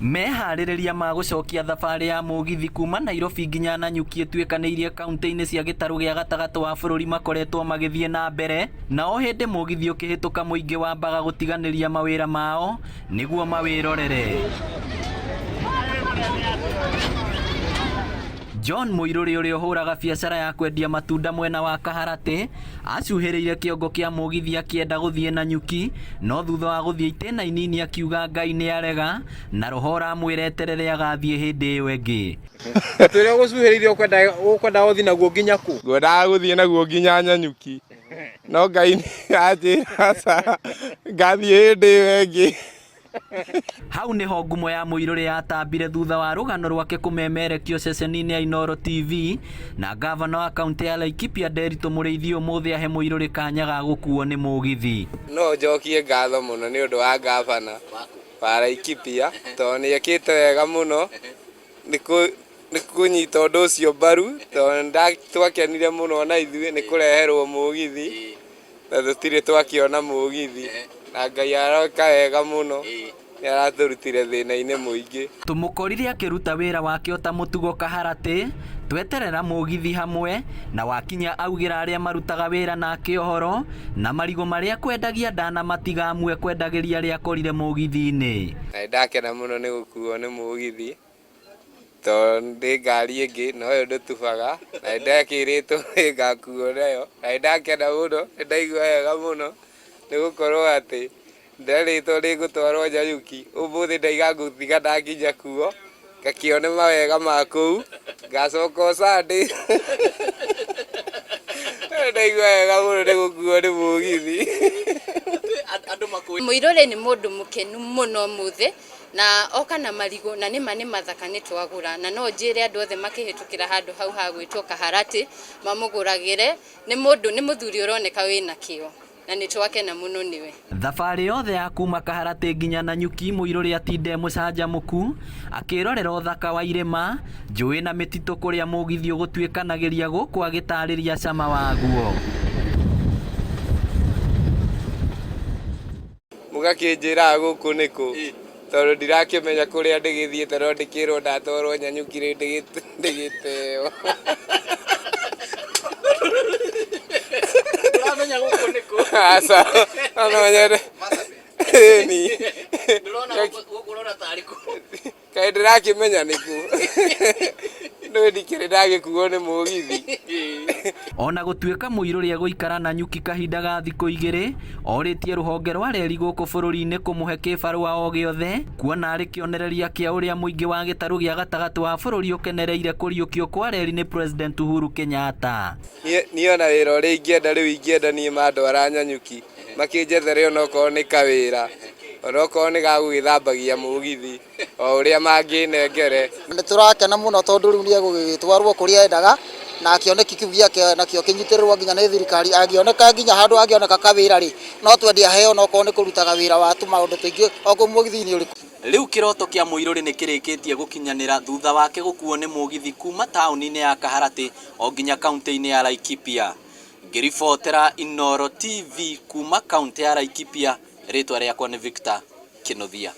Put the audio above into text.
Meharĩrĩria ma gũcokia thabarĩ ya mũgithi kuma Nairobi nginya Nanyuki ĩtuĩkanĩirie kauntĩ-inĩ cia gĩtarũ gĩa gatagatĩ wa bũrũri makoretwo magĩthiĩ na mbere, na o hĩndĩ mũgithi ũkĩhĩtũka mũingĩ wambaga gũtiganĩria mawĩra mao nĩguo mawĩrorere. John Mũirũrĩ ũrĩa ũhũraga biacara ya kwendia matunda mwena wa Kaharatĩ acuhĩrĩire kĩongo kĩa mũgithi akĩenda gũthiĩ Nanyuki no thutha wa gũthiĩ itĩna inini akiuga Ngai nĩ arega na roho ũramwĩra eterere agathiĩ hĩndĩ ĩyo ĩngĩ. Mũtĩ ũrĩa ũgũcuhĩrĩire ũkwenda gũthiĩ naguo nginya kũ? Ngwendaga gũthiĩ naguo nginya Nanyuki no Ngai nĩ anjĩra aca ngathiĩ hĩndĩ ĩyo ĩngĩ. Hau nĩho ngumo ya Mũirũrĩ yatambire thutha wa rũgano rwake kũmemerekio ceceni-inĩ ya Inooro TV na ngavana wa kaũntĩ ya Laikipia Nderitu Mũrĩithi ũmũthĩ ahe Mũirũrĩ kanya ga gũkuo nĩ mũgithi. No njokie ngatho mũno nĩ ũndũ wa ngavana wa Laikipia tondũ nĩ ekĩte wega mũno nĩ kũnyita ũndũ ũcio mbaru tondũ nĩ twakenire mũno ona ithuĩ nĩ kũreherwo mũgithi na tũtirĩ twakĩona mũgithi na Ngai aroka wega mũno nĩ aratũrutire thĩna-inĩ mũingĩ. Tũmũkorire akĩruta wĩra wake o ta mũtugo Kaharatĩ, tweterera mũgithi hamwe, na wakinya augĩra arĩa marutaga wĩra nake ũhoro, na marigũ marĩa akwendagia ndanamatiga amu ekwendagĩria arĩa akorire mũgithi-inĩ. Na nĩ ndakena mũno nĩ gũkuo nĩ mũgithi tondũ ndĩ ngari ĩngĩ na ũyũ ndũtubaga na nĩ ndakĩrĩtwo nĩ ngakuo nayo na nĩ ndakena mũno, nĩ ndaigua wega mũno nĩ gũkorwo atĩ nderĩtwo nĩ ngũtwarwo Nanyuki, ũmũthĩ ndaiga ngũtiga ndakinya kuo ngakĩone mawega ma kũu, ngacoka o Sunday. Ndaigua wega mũno nĩ gũkuo nĩ mũgithi. Mũirũrĩ nĩ mũndũ mũkenu mũno ũmũthĩ na oka na marigũ na nĩma nĩ mathaka nĩ twagũra na no njĩre andũ othe makĩhĩtũkĩra handũ hau ha gwĩtwo Kaharatĩ mamũgũragĩre, nĩ mũndũ nĩ mũthuri ũroneka wĩna kĩo na nĩ twakena mũno nĩwe. Thabarĩ yothe ya kuma Kaharatĩ nginya Nanyuki Mũirũrĩ atinda e mũcanjamũku akĩrorera ũthaka wa irĩma, njũĩ na mĩtitũ kũrĩa mũgithi ũgũtuĩkanagĩria gũkũ agĩtarĩria cama waguo. Mũgakĩnjĩraga gũkũ nĩkũ tondũ ndirakĩmenya kũrĩa ndĩgĩthiĩte no ndĩkĩrwo ndatwarwo Nanyuki rĩu ndĩgĩteo. Ndũramenya gũkũ nĩkũ? Aca, no nyende. Ĩni. Ndũrona gũkũ ũrona tarĩ kũ? Kaĩ ndĩrakĩmenya nĩkũ? Ndũĩ ndikĩrĩ ndagĩkuo nĩ mũgithi. Ona gũtuĩka Mũirũrĩ egũikara Nanyuki kahinda ga thikũ igĩrĩ, orĩtie rũhonge rwa reri gũkũ bũrũri-inĩ kũmũhe kĩbarũa o gĩothe, kuona arĩ kĩonereria kĩa ũrĩa mũingĩ wa gĩtarũ gĩa gatagatĩ wa bũrũri ũkenereire kũriũkio kwa reri nĩ President Uhuru Kenyatta. Niĩ ona wĩra ũrĩa ingĩenda rĩu ingĩenda niĩ mandwara Nanyuki makĩnjethere onokorwo nĩ kawĩra onokorwo nĩ ga gũgĩthambagia mũgithi o ũrĩa mangĩnengere. Nĩ tũrakena mũno tondũ rĩu nĩ egũgĩtwarwo kũrĩa endaga na kĩoneki kĩu gĩake nakĩo kĩnyitĩrĩrwo nginya nĩ thirikari. Angĩoneka nginya handũ angĩoneka kawĩra rĩ, no twende aheo onokorwo nĩ kũrutaga wĩra wa tũmaũndũ tũingĩ o kũu mũgithi-inĩ ũrĩkũ. Rĩu kĩroto kĩa Mũirũrĩ nĩ kĩrĩkĩtie gũkinyanĩra thutha wake gũkuo nĩ mũgithi kuma taũni-inĩ ya Kaharatĩ o nginya kauntĩ-inĩ ya Laikipia. Ngĩribotera Inooro TV kuma kauntĩ ya Laikipia, rĩtwa rĩakwa nĩ Victor Kĩnuthia.